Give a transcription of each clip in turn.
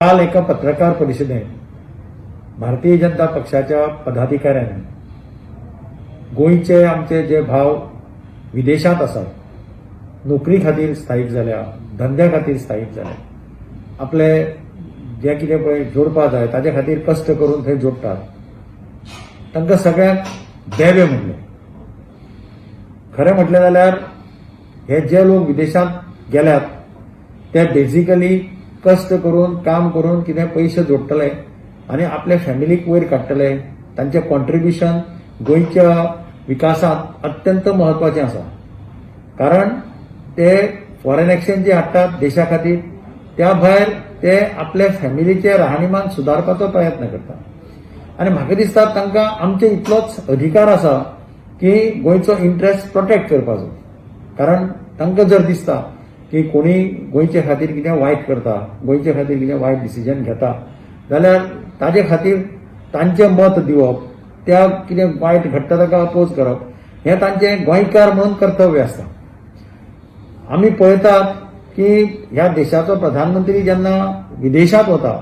काल एका पत्रकार परिशदेत भारतीय जनता पक्षाच्या पदाधिकाऱ्यांनी गोंयचे आमचे जे भाव विदेशांत आसात, नोकरी खातीर स्थायीक जाल्या, धंद्या खातीर स्थायीक जाल्या, आपले जे कितें पळय जोडपा जाय ताजे खातीर कश्ट करून थंय जोडटात, तांकां सगळ्यांक बेबे म्हणले. खरें म्हटलें जाल्यार हे जे लोक विदेशांत गेल्यात ते बेजिकली कश्ट करून, काम करून कितें पयशे जोडटले आनी आपल्या फॅमिलीक वयर काडटले. तांचें कॉन्ट्रिब्युशन गोंयच्या विकासांत अत्यंत म्हत्वाचें आसा, कारण ते फॉरेन एक्सचेंज जे हाडटात देशा खातीर, त्या भायर ते आपल्या फॅमिलीचें राहणीमान सुदारपाचो प्रयत्न करतात. आनी म्हाका दिसता तांकां आमचे इतलोच अधिकार आसा की गोंयचो इंट्रस्ट प्रोटेक्ट करपाचो. कारण तांकां जर दिसता की कोणी गोंयचे खातीर कितें वायट करता, गोंयचे खातीर कितें वायट डिसिजन घेता, जाल्यार ताजे खातीर तांचें मत दिवप, त्या कितें वायट घडटा ताका अपोज करप हें तांचें गोंयकार म्हणून कर्तव्य आसता. आमी पळयतात की ह्या देशाचो प्रधानमंत्री जेन्ना विदेशांत वता,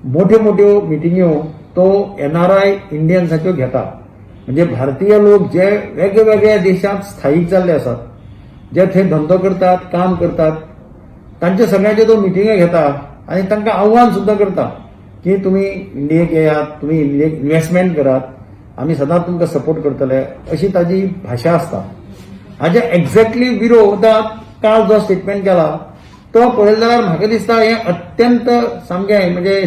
मोठ्यो मोठ्यो मिटिंग्यो तो एनआरआय इंडियन्साच्यो घेता. म्हणजे भारतीय लोक जे वेगवेगळ्या देशांत स्थायीक जाल्ले आसात, जे थंय धंदो करतात, काम करतात, तांचे सगळ्यांच्यो तो मिटिंग्यो घेता आनी तांकां आव्हान सुद्दां करता की तुमी इंडियेक येयात, तुमी इंडियेक इन्व्हेस्टमेंट करात, आमी सदांच तुमकां सपोर्ट करतले, अशी ताजी भाशा आसता. हाज्या एक्झॅक्टली विरोधात काल जो स्टेटमेंट केला तो पळयलो जाल्यार म्हाका दिसता हें अत्यंत सामकें म्हणजे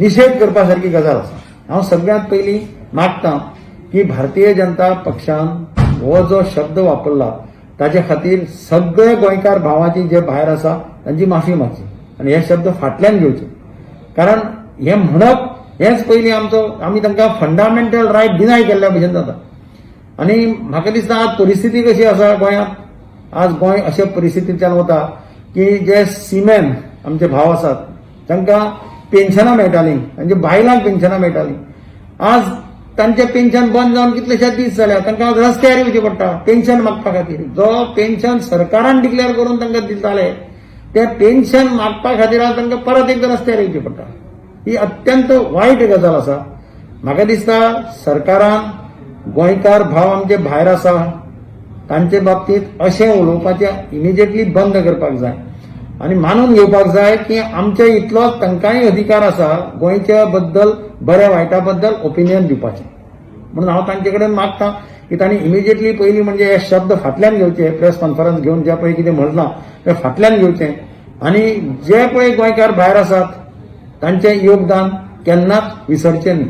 निशेध करपा सारकी गजाल आसा. हांव सगळ्यांत पयलीं मागता की भारतीय जनता पक्षान हो जो शब्द वापरला ताजे खातीर सगळे गोंयकार भावाची जे भायर आसा तांची माफी मागची आनी हे शब्द फाटल्यान घेवचे. कारण हे म्हणप हेच पयलीं आमचो आमी तांकां फंडामेंटल रायट डिनाय केल्ल्या भशेन जाता. आनी म्हाका दिसता आज परिस्थिती कशी आसा गोंयांत, आज गोंय अशे परिस्थितींतल्यान वता की जे सिमेन आमचे भाव आसात तांकां पेन्शनां मेळटालीं, तांच्या बायलांक पेन्शनां मेळटालीं, आज तांचें पेन्शन बंद जावन कितलेशे दीस जाल्या. तांकां आज रस्त्यार येवचें पडटा पेन्शन मागपा खातीर. जो पेन्शन सरकारान डिक्लेअर करून तांकां दिताले तें पेन्शन मागपा खातीर आज तांकां परत एकदां रस्त्यार येवचें पडटा. ही अत्यंत वायट गजाल आसा. म्हाका दिसता सरकारान गोंयकार भाव आमचे भायर आसा तांचे बाबतींत अशें उलोवपाचें इमिजिएटली बंद करपाक जाय आनी मानून घेवपाक जाय की आमचे इतलोच तांकांय अधिकार आसा गोंयच्या बद्दल, बऱ्या वायटा बद्दल ओपिनियन दिवपाचें. म्हणून हांव तांचे कडेन मागता की तांणी इमिजिएटली पयलीं म्हणजे हे शब्द फाटल्यान घेवचे, प्रेस कॉन्फरन्स घेवन जे पळय कितें म्हणलां तें फाटल्यान घेवचें आनी जे पळय गोंयकार भायर आसात तांचें योगदान केन्नाच विसरचें न्ही.